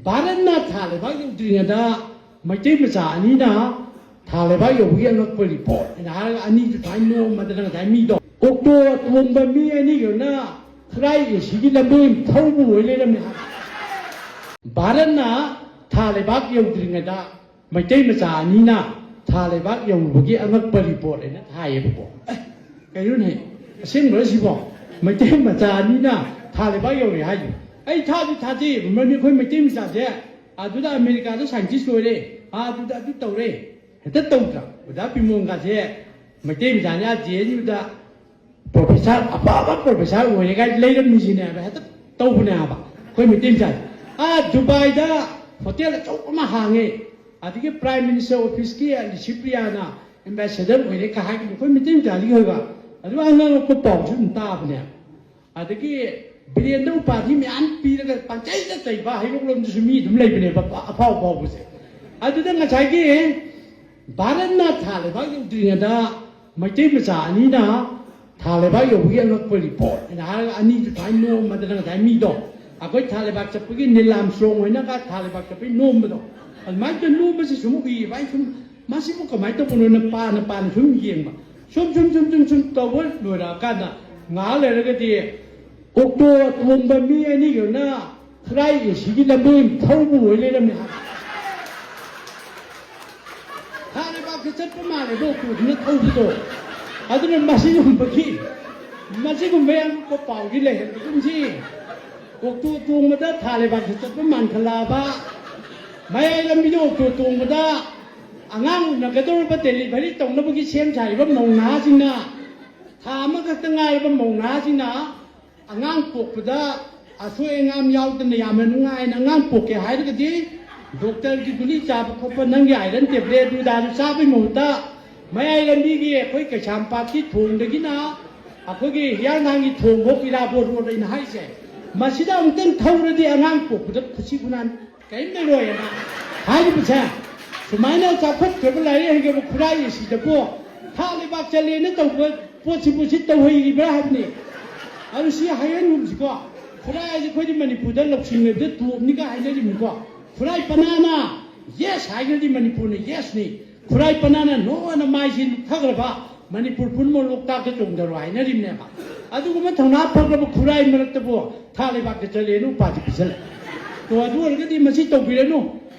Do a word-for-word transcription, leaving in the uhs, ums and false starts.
ꯚꯥꯔꯠꯅ ꯊꯥ ꯂꯩꯕꯥꯛ ꯌꯧꯗ꯭ꯔꯤꯉꯩꯗ ꯃꯩꯇꯩ ꯃꯆꯥ ꯑꯅꯤꯅ ꯊꯥ ꯂꯩꯕꯥꯛ ꯌꯧꯕꯒꯤ ꯑꯉꯛꯄ ꯔꯤꯄꯣꯔꯠ ꯍꯥꯏꯅ ꯍꯥꯏꯔꯒ ꯑꯅꯤꯗꯨ ꯁꯨꯃꯥꯏꯅ ꯅꯣꯛꯑꯝꯕꯗ ꯉꯁꯥꯏ ꯃꯤꯗꯣ ꯑꯣꯛꯇꯣ ꯇꯣꯡꯕ ꯃꯤ ꯑꯅꯤꯒꯤꯅ ꯈꯨꯔꯥꯏ ꯑꯦꯁꯤꯒꯤ ꯂꯝꯕꯦꯟ ꯊꯧꯕ ꯑꯣꯏ ꯂꯩꯔꯝꯃꯦ ꯍꯥꯏ꯫ ꯚꯥꯔꯠꯅ ꯊꯥ ꯂꯩꯕꯥꯛ ꯌꯧꯗ꯭ꯔꯤꯉꯩꯗ ꯃꯩꯇꯩ ꯃꯆꯥ ꯑꯅꯤꯅ ꯊꯥ ꯂꯩꯕꯥꯛ ꯌꯧꯔꯨꯕꯒꯤ ꯑꯉꯛꯄ ꯔꯤꯄꯣꯔꯠ ꯍꯥꯏꯅ ꯊꯥꯏꯌꯦꯕꯀꯣ꯫ ꯑꯦ, ꯀꯩꯅꯣꯅꯦ? ꯑꯁꯦꯡꯕꯔ ꯁꯤꯕꯣ? ꯃꯩꯇꯩ ꯃꯆꯥ ꯑꯅꯤꯅ ꯊꯥ ꯂꯩꯕꯥꯛ ꯌꯧꯔꯦ ꯍꯥꯏꯁꯦ꯫ ꯑꯩ ꯊꯥꯗꯤ ꯊꯥꯖꯩꯌꯦꯕ, ꯃꯔꯝꯗꯤ ꯑꯩꯈꯣꯏ ꯃꯩꯇꯩ ꯃꯆꯥꯁꯦ ꯑꯗꯨꯗ ꯑꯃꯦꯔꯤꯀꯥꯗ ꯁꯥꯏꯟꯇꯤꯁ ꯑꯣꯏꯔꯦ, ꯑꯗꯨꯗ ꯑꯗꯨ ꯇꯧꯔꯦ, ꯍꯦꯛꯇ ꯇꯧꯗ꯭ꯔꯥ? ꯑꯣꯖꯥ ꯄꯤꯃꯣꯟꯒꯁꯦ ꯃꯩꯇꯩ ꯃꯆꯥꯅꯤ, ꯑꯥ ꯖꯦ ꯑꯦꯟ ꯌꯨꯗ ꯄ꯭ꯔꯣꯐꯦꯁꯔ, ꯑꯐꯕ ꯄ꯭ꯔꯣꯐꯦꯁꯔ ꯑꯣꯏꯔꯦ ꯀꯥꯏꯅ ꯂꯩꯔꯝꯃꯤꯁꯤꯅꯦꯕ, ꯍꯦꯛꯇ ꯇꯧꯕꯅꯦ ꯍꯥꯏꯕ꯫ ꯑꯩꯈꯣꯏ ꯃꯩꯇꯩ ꯃꯆꯥꯁꯦ ꯑꯥ ꯗꯨꯕꯥꯏꯗ ꯍꯣꯇꯦꯜ ꯑꯆꯧꯕ ꯑꯃ ꯍꯥꯡꯉꯦ, ꯑꯗꯒꯤ ꯄ꯭ꯔꯥꯏꯝ ꯃꯤꯅꯤꯁꯇꯔ ꯑꯣꯐꯤꯁꯀꯤ ꯂꯤꯁꯤꯄ꯭ꯔꯤꯌꯥꯅ ꯑꯦꯝꯕꯦꯁꯦꯗꯔ ꯑꯣꯏꯔꯦ ꯀꯥꯏ ꯍꯥꯏꯕꯗꯣ ꯑꯩꯈꯣꯏ ꯃꯩꯇꯩ ꯃꯆꯥꯗꯒꯤ ꯑꯣꯏꯕ꯫ ꯑꯗꯨꯒ ꯑꯉꯛꯄ ꯄꯥꯎꯁꯨ ꯑꯗꯨꯝ ꯇꯥꯕꯅꯦ꯫ ꯑꯗꯒꯤ ꯕꯤꯔꯦꯟꯗ ꯎꯄꯥꯙꯤ ꯃꯌꯥꯝ ꯄꯤꯔꯒ ꯄꯪꯆꯩꯗ ꯆꯩꯕ ꯍꯩꯔꯣꯛ ꯂꯣꯝꯗꯁꯨ ꯃꯤ ꯑꯗꯨꯝ ꯂꯩꯕꯅꯦꯕ, ꯑꯐꯥꯎ ꯑꯐꯥꯎꯕꯁꯦ꯫ ꯑꯗꯨꯗ ꯉꯁꯥꯏꯒꯤ ꯚꯥꯔꯠꯅ ꯊꯥ ꯂꯩꯕꯥꯛ ꯌꯧꯗ꯭ꯔꯤꯉꯩꯗ ꯃꯩꯇꯩ ꯃꯆꯥ ꯑꯅꯤꯅ ꯊꯥ ꯂꯩꯕꯥꯛ ꯌꯧꯕꯒꯤ ꯑꯉꯛꯄ ꯔꯤꯄꯣꯔꯠ ꯍꯥꯏꯅ ꯍꯥꯏꯔꯒ ꯑꯅꯤꯗꯨ ꯁꯨꯃꯥꯏꯅ ꯅꯣꯝꯕꯗꯅ ꯉꯁꯥꯏ ꯃꯤꯗꯣ ꯑꯩꯈꯣꯏ ꯊꯥ ꯂꯩꯕꯥꯛ ꯆꯠꯄꯒꯤ ꯅꯤꯂꯥꯝ ꯁ꯭ꯔꯣꯡ ꯍꯣꯏꯅꯒ ꯊꯥ ꯂꯩꯕꯥꯛ ꯆꯠꯄꯒꯤ ꯅꯣꯝꯕꯗꯣ ꯑꯗꯨꯃꯥꯏꯅ ꯇꯧꯔ ꯅꯣꯝꯕꯁꯤ ꯁꯨꯝ ꯎꯏꯌꯦꯕ꯫ ꯑꯩ ꯁꯨꯝ ꯃꯁꯤꯕꯨ ꯀꯃꯥꯏꯅ ꯇꯧꯕꯅꯣꯅ ꯄꯥꯅ ꯄꯥꯅ ꯁꯨꯝ ꯌꯦꯡꯕ꯫ ꯁꯨꯝ ꯁꯨꯝ ꯁꯨꯝ ꯁꯨꯝ ꯁꯨꯝ ꯇꯧꯕ ꯂꯣꯏꯔꯛꯑꯀꯥꯟꯗ ꯉꯥꯏꯍꯥꯛ ꯂꯩꯔꯒꯗꯤ ꯑꯣꯛꯇꯣ ꯇꯣꯡꯕ ꯃꯤ ꯑꯅꯤꯒꯤꯅ ꯈꯨꯔꯥꯏ ꯑꯦꯁꯤꯒꯤ ꯂꯝꯕꯦꯟ ꯊꯧꯕ ꯑꯣꯏ ꯂꯩꯔꯝꯃꯦ ꯍꯥꯏ꯫ ꯊꯥ ꯂꯩꯕꯥꯛꯇ ꯆꯠꯄ ꯃꯥꯜꯂꯦꯕ ꯑꯣꯛꯇꯣꯗꯨꯅ ꯊꯧꯕꯗꯣ꯫ ꯑꯗꯨꯅ ꯃꯁꯤꯒꯨꯝꯕꯒꯤ, ꯃꯁꯤꯒꯨꯝꯕ ꯌꯥꯝ ꯄꯥꯎꯗꯤ ꯂꯩꯍꯟꯕꯒꯨꯝꯁꯤ꯫ ꯑꯣꯛꯇꯣ ꯇꯣꯡꯕꯗ ꯊꯥ ꯂꯩꯕꯥꯛꯇ ꯆꯠꯄ ꯃꯥꯟꯈꯠꯂꯛꯑꯕ, ꯃꯌꯥꯏ ꯂꯝꯕꯤꯗ ꯑꯣꯛꯇꯣ ꯇꯣꯡꯕꯗ ꯑꯉꯥꯡ ꯎꯅꯒꯗꯧꯔꯕ ꯗꯦꯂꯤꯚꯔꯤ ꯇꯧꯅꯕꯒꯤ ꯁꯦꯝ ꯁꯥꯔꯤꯕ ꯃꯧ ꯅꯍꯥꯁꯤꯡꯅ, ꯊꯥ ꯑꯃꯈꯛꯇ ꯉꯥꯏꯔꯕ ꯃꯧ ꯅꯍꯥꯁꯤꯡꯅ ꯑꯉꯥꯡ ꯄꯣꯛꯄꯗ ꯑꯁꯣꯏ ꯑꯉꯥꯝ ꯌꯥꯎꯗꯅ ꯌꯥꯝꯅ ꯅꯨꯡꯉꯥꯏꯅ ꯑꯉꯥꯡ ꯄꯣꯛꯀꯦ ꯍꯥꯏꯔꯒꯗꯤ ꯗꯣꯛꯇꯔꯒꯤ ꯒꯨꯂꯤ ꯆꯥꯕ ꯈꯣꯠꯄ, ꯅꯪꯒꯤ ꯑꯥꯏꯔꯟ ꯇꯦꯕ꯭ꯂꯦꯠ ꯑꯗꯨꯗꯥꯗꯨ ꯆꯥꯕꯒꯤ ꯃꯍꯨꯠꯇ ꯃꯌꯥꯏ ꯂꯝꯕꯤꯒꯤ ꯑꯩꯈꯣꯏ ꯀꯩꯁꯥꯝꯄꯥꯠꯀꯤ ꯊꯣꯡꯗꯒꯤꯅ ꯑꯩꯈꯣꯏꯒꯤ ꯍꯤꯌꯥꯡꯊꯥꯡꯒꯤ ꯊꯣꯡꯐꯧ ꯏꯔꯥꯕꯣꯠ ꯔꯣꯗ ꯑꯩꯅ ꯍꯥꯏꯁꯦ, ꯃꯁꯤꯗ ꯑꯃꯨꯛꯇꯪ ꯊꯧꯔꯗꯤ ꯑꯉꯥꯡ ꯄꯣꯛꯄꯗ ꯈꯨꯠꯁꯤ ꯈꯨꯅꯥꯟ ꯀꯔꯤꯝ ꯂꯩꯔꯣꯏꯅ ꯍꯥꯏꯔꯤꯕꯁꯦ꯫ ꯁꯨꯃꯥꯏꯅ ꯆꯥꯎꯈꯠꯈ꯭ꯔꯕ ꯂꯥꯏꯔꯤꯛ ꯍꯩꯈ꯭ꯔꯕ ꯈꯨꯔꯥꯏ ꯑꯁꯤꯗꯕꯨ ꯊꯥ ꯂꯩꯕꯥꯛ ꯆꯠꯂꯦꯅ ꯇꯧꯕ ꯄꯣꯠꯁꯤꯕꯨ ꯁꯤ ꯇꯧꯍꯩꯔꯤꯕ꯭ꯔꯥ ꯍꯥꯏꯕꯅꯤ꯫ ꯑꯗꯨ ꯁꯤ ꯍꯥꯏꯍꯟꯒꯨꯝꯁꯤꯀꯣ꯫ ꯈꯨꯔꯥꯏꯁꯦ ꯑꯩꯈꯣꯏꯗꯤ ꯃꯅꯤꯄꯨꯔꯗ ꯂꯧꯁꯤꯡ ꯂꯩꯕꯗ ꯇꯣꯞꯅꯤꯒ ꯍꯥꯏꯅꯔꯤꯕꯅꯤꯀꯣ꯫ ꯈꯨꯔꯥꯏ ꯄꯅꯥꯅ ꯌꯦꯁ ꯍꯥꯏꯈ꯭ꯔꯗꯤ ꯃꯅꯤꯄꯨꯔꯅ ꯌꯦꯁꯅꯤ꯫ ꯈꯨꯔꯥꯏ ꯄꯅꯥꯅ ꯅꯣ ꯑꯅ ꯃꯥꯏꯁꯤ ꯅꯨꯛꯊꯈ꯭ꯔꯕ ꯃꯅꯤꯄꯨꯔ ꯄꯨꯝꯅꯃꯛ ꯂꯣꯛꯇꯥꯛꯇ ꯆꯣꯡꯊꯔꯣ ꯍꯥꯏꯅꯔꯤꯕꯅꯦꯕ꯫ ꯑꯗꯨꯒꯨꯝꯕ ꯊꯧꯅꯥ ꯐꯈ꯭ꯔꯕ ꯈꯨꯔꯥꯏ ꯃꯔꯛꯇꯕꯨ ꯊꯥ ꯂꯩꯕꯥꯛꯇ ꯆꯠꯂꯦꯅ ꯎꯄꯥꯗꯤ ꯄꯤꯁꯜꯂꯦ꯫ ꯇꯣ ꯑꯗꯨ ꯑꯣꯏꯔꯒꯗꯤ ꯃꯁꯤ ꯇꯧꯕꯤꯔꯅꯨ꯫